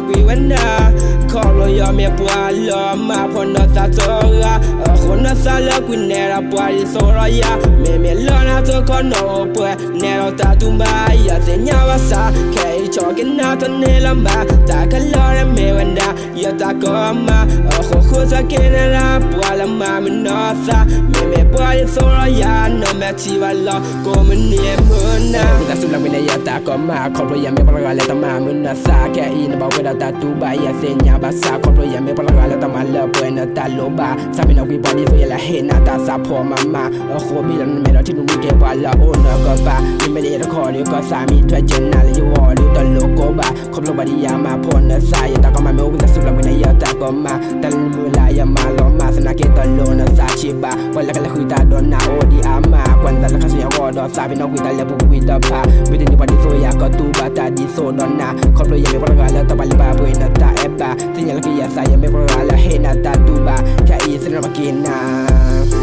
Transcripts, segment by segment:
ကွံာ်ဝဲနၤ, ခီဖျိယမ့ၢ်ပှၤလၢမၤဖှီၣ်နသးတဂၤ, အဃိနသးလၢကွံာ်နဲဒၣ်ပှၤဒ်သိးဒီးယၤ, မ့မ့ၢ်လၢနၤတခီနီၣ်အိၣ်ပှဲၤ, နဲဒီးတၢ်တူၢ်ဘၣ်ယသ့ၣ်ညါဘၣ်ဆၣ်, ခဲအံၤဆီၣ်က့ၤနၤတန့ၢ်လၢၤဘၣ်, တၢ်ခဲလၢာ်မ့ၢ်ဝဲဒၣ် ယတၢ်ကမၣ်, အဃိဃုထၢက့ၤနဲဒၣ်ပှၤလၢမၤမုာ်နသး, မ့မ့ၢ်ပှၤဒ်သိးဒီးယၤ နမ့ၢ်ထံၣ်ဘၣ်လီၤ ကိးမုၢ်နံၤမုၢ်နၤ, ဝံသးစူၤလၢကွံာ်နဲယတၢ်ကမၣ်, ခီဖျိယမ့ၢ်ပှၤတဂၤလၢတမၤမုာ်နသး, ခဲအံၤနဘၣ်ဝဲဒီးတၢ်တူၢ်ဘၣ်ယသ့ၣ်ညါဘၣ်ဆၣ်, ခီဖျိယမ့ၢ်ပှၤတဂၤလၢတမၤလၢပှဲၤနတၢ်လိၣ်ဘၣ်, သးပ့ၤနီၣ်ကွံာ်ပှၤဒ်သိးယၤလၢဟ့ၣ်နၤတၢ်သးဖှီၣ်မၤမၤ, အဃိဘံၣ်လီၤနမဲာ်ဒီးထံလူၤမံကဲပှၤလၢအိၣ်နကပၤ, မ့မ့ၢ်လၢယတခီဒီးကသးမံထွဲကနၤလၢယဂီၢ်ဒီးတလိၣ်ကိးဘၣ်, ခီဖျိပှၤဒ်ယၤမၤဖှီၣ်နသး, ယတၢ်ကမၣ်မ့ၢ်အိၣ်ဝံသးစူၤလၢကွံာ်နဲယတၢ်ကမၣ်, တၢ်လၢမုၢ်လၢ်ယမၤလီၤမၢ်သနာ်က့တလိၣ်နသးဆံးဘၣ်, ပှၤလၢကလဲၤဃုတၢ်ဒီးနၤအိၣ်ဒံးအါမး, ကွၢ်နသးလၢခါဆူညါအဂီၢ်ဒီးသးပ့ၤနီၣ်ကွံာ်တၢ်လၢပူၤကွံာ်တဖၣ်, မ့ၢ်တနံၤပှၤဒ်သိးယၤကတူၢ်ဘၣ်တၢ်ဒ်သိးဒီးနၤ, ခီဖျိယမ့ၢ်ပှၤတဂၤလၢတပာ်လံာ်ပာ်ပှ့ၤနတၢ်အဲၣ်ဘၣ်, သ့ၣ်ညါလၢကယဲၢ်သးယမ့ၢ်ပှၤတဂၤလၢဟ့ၣ်နၤတၢ်တူၢ်ဘၣ်, ခဲအံၤသ့ၣ်နီၣ်ဘၣ်က့ၤနၤ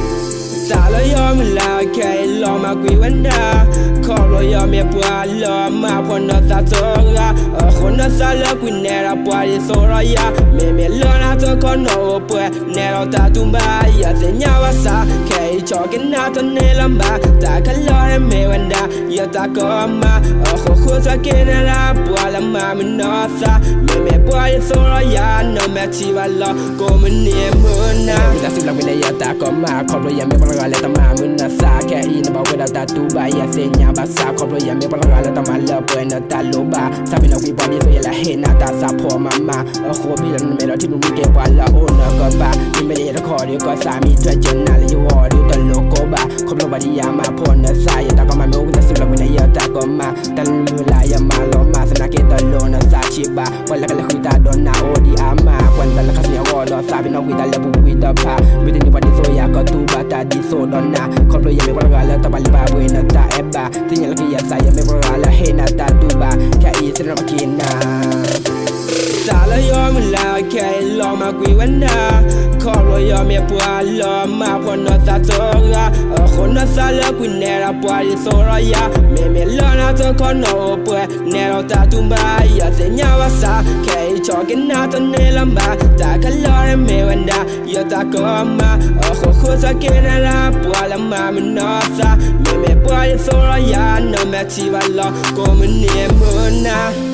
တၢ်လၢယမုၢ်လၢ်ခဲအံၤလီၤမၢ်ကွံာ်ဝဲနၤ, ခီဖျိယမ့ၢ်ပှၤလၢမၤဖှီၣ်နသးတဂၤ, အဃိနသးလၢကွံာ်နဲဒၣ်ပှၤဒ်သိးဒီးယၤ, မ့မ့ၢ်လၢနၤတခီနီၣ်အိၣ်ပှဲၤ, နဲဒီးတၢ်တူၢ်ဘၣ်ယသ့ၣ်ညါဘၣ်ဆၣ်, ခဲအံၤဆီၣ်က့ၤနၤတန့ၢ်လၢၤဘၣ်, တၢ်ခဲလၢာ်မ့ၢ်ဝဲဒၣ် ယတၢ်ကမၣ်, အဃိဃုထၢက့ၤနဲဒၣ်ပှၤလၢမၤမုာ်နသး, မ့မ့ၢ်ပှၤဒ်သိးဒီးယၤ နမ့ၢ်ထံၣ်ဘၣ်လီၤ ကိးမုၢ်နံၤမုၢ်နၤ, ဝံသးစူၤလၢကွံာ်နဲယတၢ်ကမၣ်, ခီဖျိယမ့ၢ်ပှၤတဂၤလၢတမၤမုာ်နသး, ခဲအံၤနဘၣ်ဝဲဒီးတၢ်တူၢ်ဘၣ်ယသ့ၣ်ညါဘၣ်ဆၣ်, ခီဖျိယမ့ၢ်ပှၤတဂၤလၢတမၤလၢပှဲၤနတၢ်လိၣ်ဘၣ်, သးပ့ၤနီၣ်ကွံာ်ပှၤဒ်သိးယၤလၢဟ့ၣ်နၤတၢ်သးဖှီၣ်မၤမၤ, အဃိဘံၣ်လီၤနမဲာ်ဒီးထံလူၤမံကဲပှၤလၢအိၣ်နကပၤ, မ့မ့ၢ်လၢယတခီဒီးကသးမံထွဲကနၤလၢယဂီၢ်ဒီးတလိၣ်ကိးဘၣ်, ခီဖျိပှၤဒ်ယၤမၤဖှီၣ်နသး, ယတၢ်ကမၣ်မ့ၢ်အိၣ်ဝံသးစူၤလၢကွံာ်နဲယတၢ်ကမၣ်, တၢ်လၢမုၢ်လၢ်ယမၤလီၤမၢ်သနာ်က့တလိၣ်နသးဆံးဘၣ်, ပှၤလၢကလဲၤဃုတၢ်ဒီးနၤအိၣ်ဒံးအါမး, ကွၢ်နသးလၢခါဆူညါအဂီၢ်ဒီးသးပ့ၤနီၣ်ကွံာ်တၢ်လၢပူၤကွံာ်တဖၣ်, မ့ၢ်တနံၤပှၤဒ်သိးယၤကတူၢ်ဘၣ်တၢ်ဒ်သိးဒီးနၤ, ခီဖျိယမ့ၢ်ပှၤတဂၤလၢတပာ်လံာ်ပာ်ပှ့ၤနတၢ်အဲၣ်ဘၣ်, သ့ၣ်ညါလၢကယဲၢ်သးယမ့ၢ်ပှၤတဂၤလၢဟ့ၣ်နၤတၢ်တူၢ်ဘၣ်, ခဲအံၤသ့ၣ်နီၣ်ဘၣ်က့ၤနၤ တၢ်လၢယမုၢ်လၢ်ခဲအံၤလီၤမၢ်ကွံာ်ဝဲနၤ, ခီဖျိယမ့ၢ်ပှၤလၢမၤဖှီၣ်နသးတဂၤ, အဃိနသးလၢကွံာ်နဲဒၣ်ပှၤဒ်သိးဒီးယၤ, မ့မ့ၢ်လၢနၤတခီနီၣ်အိၣ်ပှဲၤ, နဲဒီးတၢ်တူၢ်ဘၣ်ယသ့ၣ်ညါဘၣ်ဆၣ်, ခဲအံၤဆီၣ်က့ၤနၤတန့ၢ်လၢၤဘၣ်, တၢ်ခဲလၢာ်မ့ၢ်ဝဲဒၣ် ယတၢ်ကမၣ်, အဃိဃုထၢက့ၤနဲဒၣ်ပှၤလၢမၤမုာ်နသး, မ့မ့ၢ်ပှၤဒ်သိးဒီးယၤ နမ့ၢ်ထံၣ်ဘၣ်လီၤ ကိးမုၢ်နံၤမုၢ်နၤ